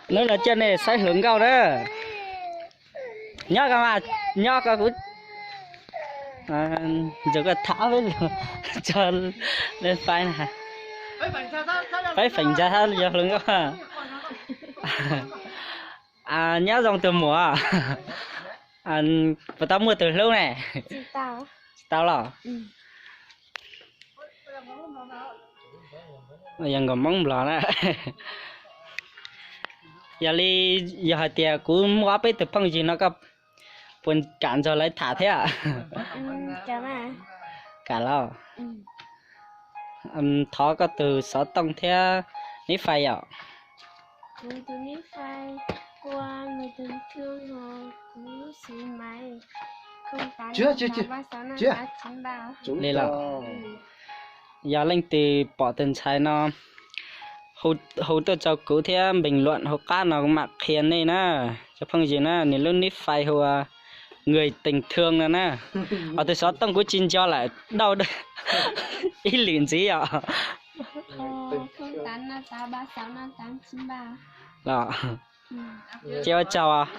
Hnub no coj nej saib hluas nkauj na. Nyob ko mas, nyob ko kuv, ntxuav ko tham peb lus tso lej faib na. Peb feem ntsa thab yog hluas nkauj. Nyob zoo tus muam. Puas tau muaj tus hlub ne? Tsis tau los? Yog nkauj Hmoob Nplog na. Yog li, yog hais tias kuv muaj ob peb tug phooj ywg no koj puas kam nrog lawv tham thiab? Kam los? Thov koj tus xov tooj thiab nib fais yom. Li los, yog leej twg pom tus ntxhais no hu tuaj rau kuv thiab npeeg luam hauv qab no kuv mam qhia nej na. Cov phooj ywg na, nws lub nib fais hu ua Người Tình Thương no na. Ho tus xov tooj kuv tsis nco lawm, dauj ib lwm ntxiv os. Los, ces ua tsaug os.